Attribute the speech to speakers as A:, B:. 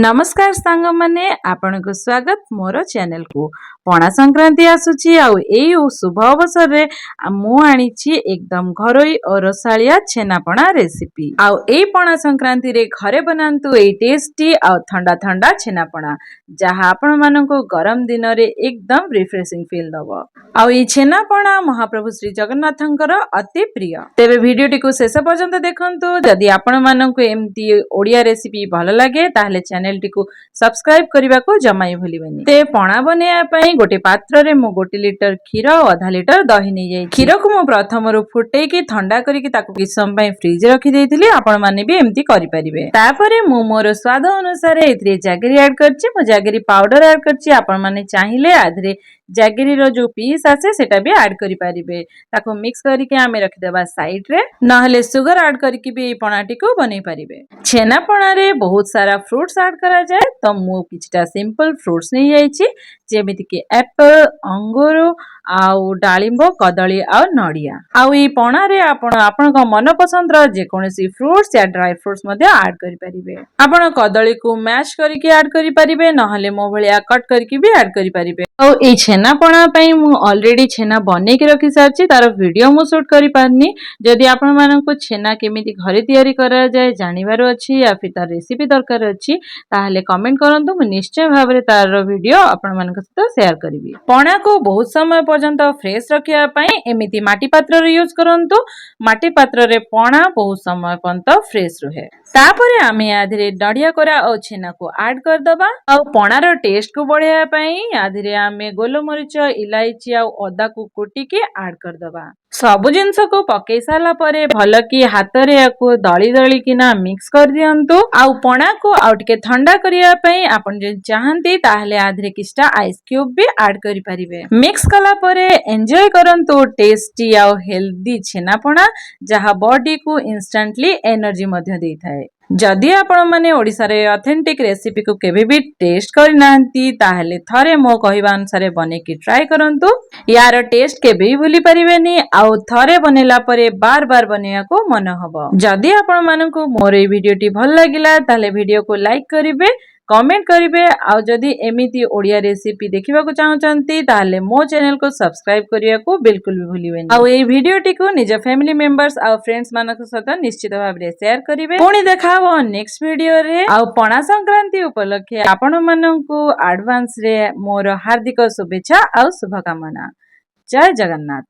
A: ନମସ୍କାର ସାଙ୍ଗମାନେ, ଆପଣଙ୍କୁ ସ୍ୱାଗତ ମୋର ଚ୍ୟାନେଲକୁ। ପଣା ସଂକ୍ରାନ୍ତି ଆସୁଛି ଆଉ ଏଇ ଶୁଭ ଅବସରରେ ମୁଁ ଆଣିଛି ଏକଦମ ଘରୋଇ ଓ ରସାଳିଆ ଛେନାପଣା ରେସିପି। ଆଉ ଏଇ ପଣା ସଂକ୍ରାନ୍ତିରେ ଘରେ ବନାନ୍ତୁ ଏଇ ଟେଷ୍ଟି ଆଉ ଥଣ୍ଡା ଥଣ୍ଡା ଛେନାପଣା, ଯାହା ଆପଣମାନଙ୍କୁ ଗରମ ଦିନରେ ଏକଦମ ରିଫ୍ରେସିଂ ଫିଲ୍ ଦବ। ଆଉ ଏଇ ଛେନାପଣା ମହାପ୍ରଭୁ ଶ୍ରୀ ଜଗନ୍ନାଥଙ୍କର ଅତି ପ୍ରିୟ। ତେବେ ଭିଡିଓଟିକୁ ଶେଷ ପର୍ଯ୍ୟନ୍ତ ଦେଖନ୍ତୁ। ଯଦି ଆପଣମାନଙ୍କୁ ଏମିତି ଓଡ଼ିଆ ରେସିପି ଭଲ ଲାଗେ, ତାହେଲେ ଚ୍ୟାନେଲଟିକୁ ସବସ୍କ୍ରାଇବ କରିବାକୁ ଜମା ବି ଭୁଲିବେନି। ତେବେ ପଣା ବନେଇବା ପାଇଁ ଗୋଟେ ପାତ୍ରରେ ମୁଁ 1 ଲିଟର କ୍ଷୀର ଆଉ ଅଧା ଲିଟର ଦହି ନେଇଯାଇଛି। କ୍ଷୀରକୁ ମୁଁ ପ୍ରଥମରୁ ଫୁଟେଇକି ଥଣ୍ଡା କରିକି ତାକୁ କିଛି ସମୟ ପାଇଁ ଫ୍ରିଜରେ ରଖିଦେଇଥିଲି। ଆପଣମାନେ ବି ଏମିତି କରିପାରିବେ। ତାପରେ ମୁଁ ମୋର ସ୍ୱାଦ ଅନୁସାରେ ଏଥିରେ ଜାଗେରୀ ଆଡ୍ କରିଛି। ମୁଁ ଜାଗେରୀ ପାଉଡର ଆଡ୍ କରିଛି। ଆପଣମାନେ ଚାହିଁଲେ ୟାଧିରେ ଜାଗେରୀର ଯୋଉ ପିସ୍ ଆସେ, ସେଟା ବି ଆଡ୍ କରିପାରିବେ। ତାକୁ ମିକ୍ସ କରିକି ଆମେ ରଖିଦେବା ସାଇଡରେ। ନହେଲେ ସୁଗର ଆଡ୍ କରିକି ବି ଏଇ ପଣାଟିକୁ ବନେଇ ପାରିବେ। ଛେନା ପଣାରେ ବହୁତ ସାରା ଫ୍ରୁଟ୍ସ ଆଡ୍ କରାଯାଏ, ତ ମୁଁ କିଛିଟା ସିମ୍ପଲ ଫ୍ରୁଟ୍ସ ନେଇଯାଇଛି, ଯେମିତିକି ଆପଲ, ଅଙ୍ଗୁର ଆଉ ଡାଳିମ୍ବ, କଦଳୀ ଆଉ ନଡ଼ିଆ। ଆଉ ଏଇ ପଣାରେ ଆପଣ ଆପଣଙ୍କ ମନ ପସନ୍ଦର ଯେକୌଣସି ଫ୍ରୁଟ୍ସ ୟା ଡ୍ରାଇ ଫ୍ରୁଟ୍ସ ମଧ୍ୟ ଆଡ୍ କରିପାରିବେ। ଆପଣ କଦଳୀକୁ ମ୍ୟାଶ କରିକି ଆଡ୍ କରିପାରିବେ, ନହେଲେ ମୋ ଭଳିଆ କଟ୍ କରିକି ବି ଆଡ୍ କରିପାରିବେ। ଆଉ ଏଇ ଛେନା ପଣା ପାଇଁ ମୁଁ ଅଲରେଡି ଛେନା ବନେଇକି ରଖି ସାରିଛି। ତାର ଭିଡିଓ ମୁଁ ସୁଟ୍ କରିପାରିନି। ଯଦି ଆପଣମାନଙ୍କୁ ଛେନା କେମିତି ଘରେ ତିଆରି କରାଯାଏ ଜାଣିବାର ଅଛି ୟା ଫିର୍ ତାର ରେସିପି ଦରକାର ଅଛି, ତାହେଲେ କମେଣ୍ଟ କରନ୍ତୁ। ମୁଁ ନିଶ୍ଚୟ ଭାବରେ ତାର ଭିଡିଓ ଆପଣମାନଙ୍କ ସହିତ ସେୟାର କରିବି। ପଣାକୁ ବହୁତ ସମୟ ପର୍ଯ୍ୟନ୍ତ ଫ୍ରେଶ ରଖିବା ପାଇଁ ଏମିତି ମାଟି ପାତ୍ରରେ ୟୁଜ୍ କରନ୍ତୁ। ମାଟି ପାତ୍ରରେ ପଣା ବହୁତ ସମୟ ପର୍ଯ୍ୟନ୍ତ ଫ୍ରେଶ ରୁହେ। ତାପରେ ଆମେ ୟା ଦେହରେ ନଡ଼ିଆ କୋରା ଆଉ ଛେନାକୁ ଆଡ୍ କରିଦବା। ଆଉ ପଣାର ଟେଷ୍ଟକୁ ବଢେଇବା ପାଇଁ ୟା ଦେହରେ ଆମେ ଗୋଲମରିଚ, ଇଲାଇଚି ଆଉ ଅଦାକୁ କୁଟିକି ଆଡ୍ କରିଦବା। ସବୁ ଜିନିଷକୁ ପକେଇ ସାରିଲା ପରେ ଭଲ କି ହାତରେ ୟାକୁ ଦଳି ଦଳିକିନା ମିକ୍ସ କରିଦିଅନ୍ତୁ। ଆଉ ପଣାକୁ ଆଉ ଟିକେ ଥଣ୍ଡା କରିବା ପାଇଁ ଆପଣ ଯଦି ଚାହାନ୍ତି, ତାହେଲେ ୟା ଦେହରେ କିଛିଟା ଆଇସ୍ କ୍ୟୁବ୍ ବି ଆଡ୍ କରିପାରିବେ। ମିକ୍ସ କଲା ପରେ ଏନ୍ଜୟ କରନ୍ତୁ ଟେଷ୍ଟି ଆଉ ହେଲ୍ଦି ଛେନାପଣା, ଯାହା ବଡିକୁ ଇନଷ୍ଟାଣ୍ଟଲି ଏନର୍ଜି ମଧ୍ୟ ଦେଇଥାଏ। ଯଦି ଆପଣମାନେ ଓଡ଼ିଶାର ଏ ଅଥେଣ୍ଟିକ୍ ରେସିପିକୁ କେବେ ବି ଟେଷ୍ଟ କରିନାହାନ୍ତି, ତାହେଲେ ଥରେ ମୋ କହିବା ଅନୁସାରେ ବନେଇକି ଟ୍ରାଏ କରନ୍ତୁ। ୟାର ଟେଷ୍ଟ କେବେ ବି ଭୁଲି ପାରିବେନି ଆଉ ଥରେ ବନେଇଲା ପରେ ବାର ବାର ବନେଇବାକୁ ମନ ହବ। ଯଦି ଆପଣମାନଙ୍କୁ ମୋର ଏଇ ଭିଡିଓଟି ଭଲ ଲାଗିଲା, ତାହେଲେ ଭିଡିଓକୁ ଲାଇକ୍ କରିବେ, କମେଣ୍ଟ କରିବେ। ଆଉ ଯଦି ଏମିତି ଓଡ଼ିଆ ରେସିପି ଦେଖିବାକୁ ଚାହୁଁଛନ୍ତି, ତାହେଲେ ମୋ ଚ୍ୟାନେଲକୁ ସବସ୍କ୍ରାଇବ କରିବାକୁ ବିଲକୁଲ ବି ଭୁଲିବେନି। ଆଉ ଏଇ ଭିଡିଓଟିକୁ ନିଜ ଫ୍ୟାମିଲି ମେମ୍ବର୍ସ ଆଉ ଫ୍ରେଣ୍ଡସ୍ ମାନଙ୍କ ସହିତ ନିଶ୍ଚିତ ଭାବରେ ସେୟାର କରିବେ। ପୁଣି ଦେଖା ହବ ନେକ୍ସଟ ଭିଡିଓରେ। ଆଉ ପଣା ସଂକ୍ରାନ୍ତି ଉପଲକ୍ଷେ ଆପଣମାନଙ୍କୁ ଆଡଭାନ୍ସରେ ମୋର ହାର୍ଦ୍ଦିକ ଶୁଭେଚ୍ଛା ଆଉ ଶୁଭକାମନା। ଜୟ ଜଗନ୍ନାଥ।